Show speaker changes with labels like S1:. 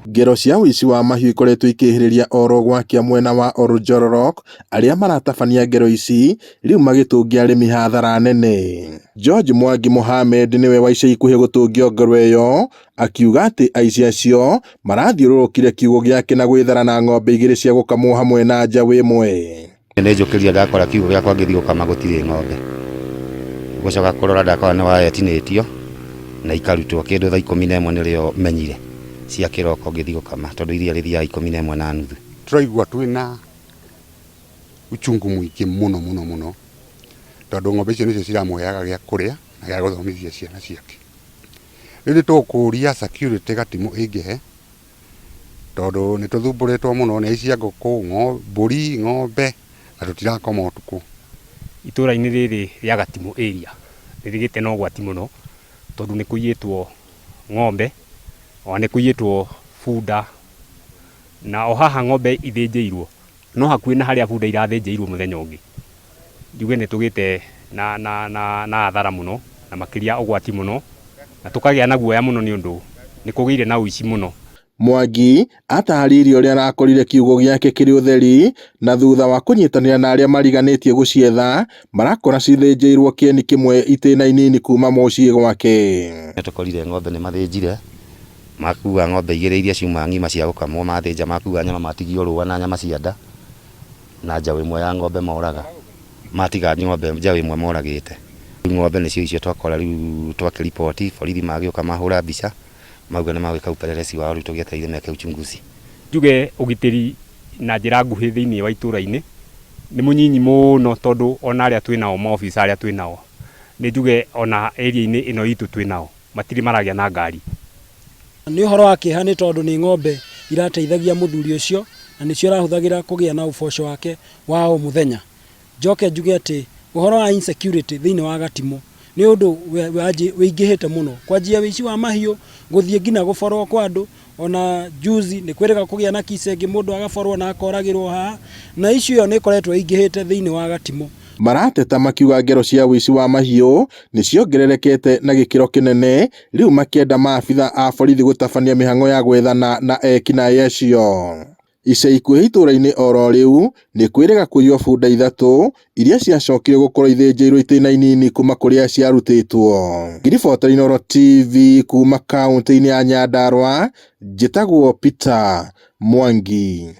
S1: Ngero cia ũici wa mahiũ ikoretwo ikĩhĩrĩria oro gwakĩa mwena wa Oljororok, arĩa maratabania ngero ici rĩu magĩtũngia arĩmi hathara nene. George Mwangi Mohamed nĩwe wa ica ikuhĩ gũtũngio ngero ĩyo, akiuga atĩ aici acio marathiũrũrũkire kiugũ gĩake na gwĩthara na ng'ombe igĩrĩ cia gũkamwo hamwe na njaũ ĩmwe.
S2: Nĩ njũkĩrire ndakora kiugũ gĩakwa ngĩthiĩ gũkama gũtirĩ ng'ombe. Gũcoka kũrora ndakora nĩ waya ĩtinĩtio na ikarutwo kĩndũ thaa 11 nĩrĩo menyire cia kĩroko ngĩthiĩ gũkama tondũ iria rĩthiaga 11:30.
S3: Tũraigua twĩna uchungu mũingĩ mũno mũno mũno tondũ ng'ombe icio nĩcio ciramũheaga gĩa kũrĩa na gĩa gũthomithia ciana ciake. Rĩu nĩ tũkũria security Gatimũ ĩingĩhe tondũ nĩ tũthumbũrĩtwo mũno nĩ aici a ngũkũ, mbũri, ng'ombe na tũtirakoma ũtukũ.
S4: Itũra-inĩ rĩrĩ rĩa Gatimũ area nĩ rĩgĩte na ũgwati mũno tondũ nĩ kũiyĩtwo ng'ombe, ona nĩ kũiyĩtwo bunda, na o haha ng'ombe ithĩnjĩirwo no hakuhĩ na harĩa bunda irathĩnjĩirwo mũthenya ũngĩ. Njuge nĩ tũgĩte na, na, na, na athara mũno na makĩria ũgwati mũno na tũkagĩa na guoya mũno nĩ ũndũ nĩ kũgĩire na ũici mũno.
S1: Mwangi ataarĩirie ũrĩa arakorire kiugũ gĩake kĩrĩ ũtheri na thutha wa kũnyitanĩra na arĩa mariganĩtie gũcietha marakora cithĩnjĩirwo kĩeni kĩmwe itĩna inini kuma mũciĩ gwake.
S2: Nĩ tũkorire ng'ombe nĩ mathĩnjire Makua ng'ombe igĩrĩ iria ciuma ng'ima cia gũkamwo mathĩnja, makua nyama matigio rũa na nyama cia nda, na njaũ ĩmwe ya ng'ombe moraga, matiga ng'ombe njaũ ĩmwe moragĩte. Rĩu ng'ombe nĩcio icio twakora rĩu twakĩriboti, borithi magĩũka mahũra mbica, mauga nĩ magwĩka upelelezi wao rĩu tũgĩetereire meke uchunguzi.
S4: Njuge ũgitĩri na njĩra nguhĩ thĩinĩ wa itũra-inĩ nĩ mũnyinyi mũno tondũ ona arĩa twĩnao maobitha arĩa twĩnao nĩ njuge ona area-inĩ ĩno itũ twĩnao matirĩ maragĩa na ngari.
S5: Nĩ ũhoro wa kĩeha nĩ tondũ nĩ ng'ombe irateithagia mũthuri ũcio na nĩcio arahũthagĩra kũgĩa na ũboco wake wa o mũthenya. Njoke njuge atĩ ũhoro wa insecurity thĩinĩ wa Gatimũ nĩ ũndũ wĩingĩhĩte mũno, kwanjia ũici wa mahiũ, gũthiĩ nginya gũborwo kwa andũ, ona juzi nĩ kwĩrĩga kũgĩa na kisa ĩngĩ mũndũ agaborwo na akoragĩrwo haha, na issue ĩyo nĩ ĩkoretwo ĩingĩhĩte thĩinĩ wa Gatimũ.
S1: Marateta makiuga ngero cia ũici wa mahiũ nĩ ciongererekete na gĩkĩro kĩnene rĩu makĩenda maabitha a borithi gũtabania mĩhang'o ya gwethana na ekinaĩ acio. Ica ikuhĩ itũra-inĩ oro rĩu nĩ kwĩrĩga kũiywo bunda ithatũ iria ciacokire gũkorwo ithĩnjĩirwo itĩna inini kuma kũrĩa ciarutĩtwo. Ngĩribotera Inooro TV kuma kaũntĩ-inĩ ya Nyandarua, njĩtagwo Peter Mwangi.